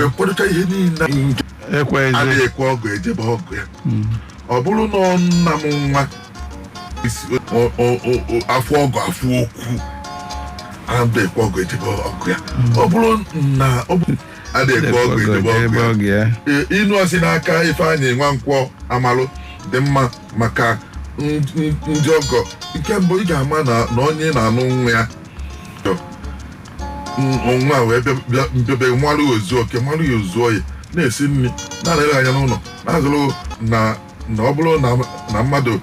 Wee kwadocha ihe niile nke Ekweghịzi. Adịghị ekwe ọgọ ejebe ọgọ ya. Ọ bụrụ na ọ nna m nwa isi afọ ọgọ afọ okwu, adịghị ekwe ọgọ ejebe ọgọ ya. Ọ bụrụ na ọ bụ adịghị ekwe ọgọ ejebe ọgọ ya. Ọgọ ya. Ee, inu ọsị n'aka Ifeanyị Nwankwọ Amalụ dị mma maka ndị ọgọ. Nke mbụ, ị ga-ama na onye na-anụ nwa ya nwa wee bịa mmalụ ya ozu oke, mmalụ ya ozu oyi, na-esi nri, na-alere anya n'ụlọ, na-azụrụ na ọ bụrụ na mmadụ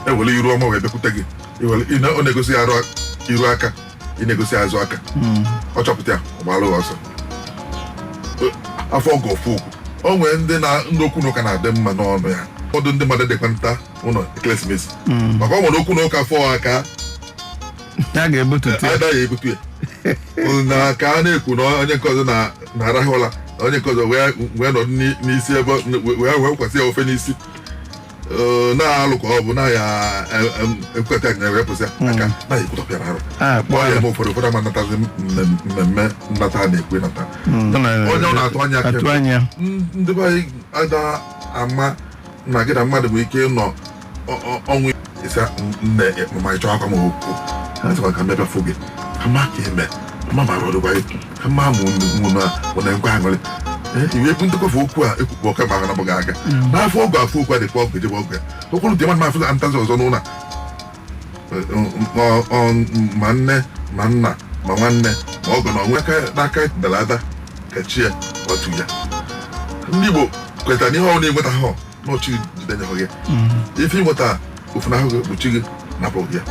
ewere iru ọma wee bịakwute gị, ọ na-egosi ya arụ iru aka, ị na-egosi ya azụ aka, ọ chọpụta ya, ọ gbara ya ọsọ. Afọ ọgọ ofu okwu, o nwere ndị na ndị okwu na ụka na-adị mma n'ọnụ ya. Ụfọdụ ndị mmadụ dịkwa nta ụlọ ekeresimesi, maka ọ nwere okwu na ụka fọ aka. Ya ga-ebutute ya. Adaghị ebute ya na ka a na-ekwu na onye nke ọzọ na-arahụ ụra, na onye nke ọzọ wee nọdụ n'isi ebe wee kwasị ya ofe n'isi. Na-alụ ka ọ bụ na ya ekweta anya wee pụsị ya aka na ya ekwutọpịa arụ. A kpọọ kpọọ ya ya. ma ụfọdụ ama natazi mmemme nnata a na-ekwe nata. Onye ọ na-atụ anya atụ kemgbe. Anya. Ndị be anyị ada ama na gị na mmadụ nwere ike ịnọ ọnwụ ịsa nne mama, ịchọ akwa m okwu ha sịkwa ka m bịa fụ gị, ka ma ka eme mma ma rọdụkwa gị, ka mma mụ mụ na mụ na nkwa aṅụrị. Iwe ekwu ntụkọfụ okwu a ekwukwu ọka ma ahụ gị aga n'afọ ọgụ afọ okwu a dịkwa ọgụ ejebe ọgụ ya okwu dị mmadụ afụ ntazi ọzọ n'ụlọ a. Ma nne ma nna ma nwanne ma ọgọ na onwe aka n'aka dalada ka chi ya kwatu ya. Ndị Igbo kwetara na ihe ọbụla enweta ha n'ọchị jidenye gị, ife ịnweta ofunahụ gị bụ chi gị napụ gị ya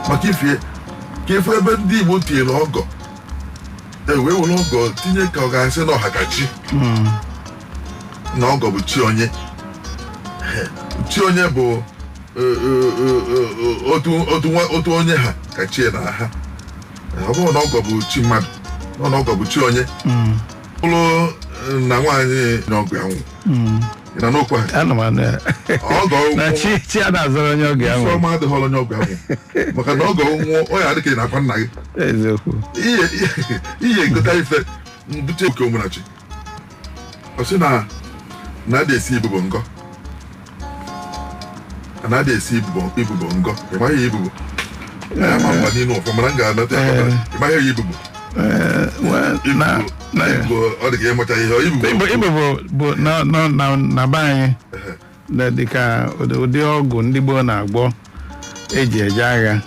maka ifie ka ife ebe ndị Igbo tinyere ọgọ, e wee were ọgọ tinye ka ọ ga-asị na ọha ka chi, na ọgọ bụ chi onye. Chi onye bụ otu onye ha ka chi na ha. Ọ bụrụ na ọgọ bụ chi mmadụ, ọ na ọgọ bụ chi onye bụrụ na nwaanyị na ọgọ ya nwụ. Ị na n'okwu ahụ? Ana m anụ ya. Ọgọ na nwụ. Chi a na-azọrọ onye ọgọ ya nwụrụ. Ọma adịghị onye ọgọ ya nwụ, maka na ọgọ nwụọ, ọ ya adịka ị na-akwa nna gị. Eziokwu. Ihe egota ife mbute oke omunachi, ọ sị na na-adị esi ibubo ngọ, na adị esi ibubo ngọ. Ị maghị ibubo ya ma mgba n'ime ụfọ, mana m ga-anata ya. Ị maghị ibubo? Ee, well, na na ibubo, ọ dị ka ịmụcha ihe ibubo. Ibo bụ na be anyị na dịka ụdị ọgwụ ndị gboo na-agwọ eji eje agha.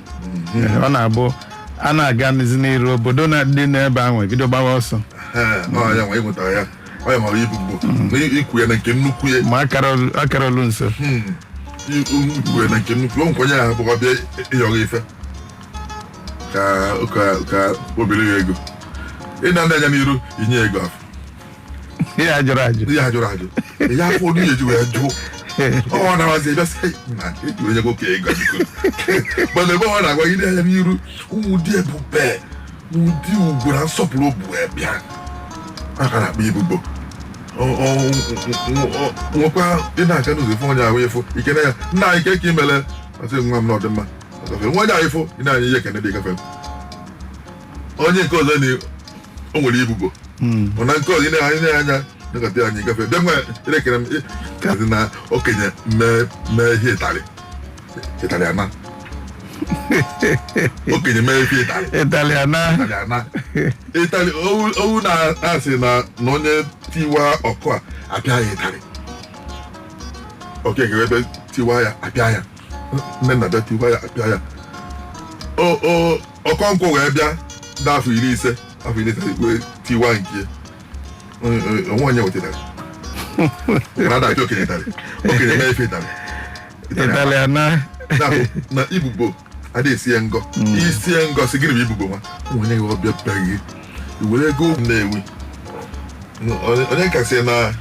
Ọ na-abụ a na-aga n'iru, obodo na-adị n'ebe ahụ ebido gbawa ọsọ. Ee, ọ ya nwa ịnweta ya, ọ ya mara ibubo na ikwu ya na nke nnukwu ya. Ma akara olu nso. Ikwu ya na nke nnukwu o nkwenye ya bụ ọbịa ịyọrọ ife ka obere ya ego ị na anya n'iru inye ego afọ. Ihe a jụrụ ajụ. Ihe a jụrụ ajụ ya afọ olu ya eji wee jụọ, ọ na-awazi ebe sị na eji onye nwoke ego biko, mana ebe ọ na-agwa gị anya n'iru ụmụ ụdị ebube, ụdị ugwu na nsọpụrụ bụ bịa aka na-akpọ ibubo. Nwekwa ị na-aga n'ụzọ, ife onye ahụ ịfụ ikene ya, nna anyị ke ka imele, ọsị nwa m na ọdịmma ọgafe. Nwa onye ahụ ịfụ ị na-anya ihe ekene dị gafe. Onye nke ọzọ na o nwere ibubo mana nke ọzọ ị na-anya anya nekọta anyị gafe bịa nwa elekere m kazi na okenye mee ihe ịtarị, ịtarị ana, okenye mee ife ịtarị. Ịtalị ana. Ịtarị ana, ịtarị owu na-asị na onye tiwa ọkụ a apịa ya ịtarị, okeke ebe tiwa ya apịa ya, nne nna bịa tiwa ya apịa ya. O Ọkọnkwọ wee bịa n'afọ 50, afọ 50 wee tiwa nke onwe onye wetara na ada okenye ịtarị, okenye mee ife ịtarị. Ịtalị ana. Na ibubo ada esi ya ngọ, isie ngọ si gịnị bụ ibubo nwa onye gị ọbịa bịa gị were ego Nnewi onye kasị na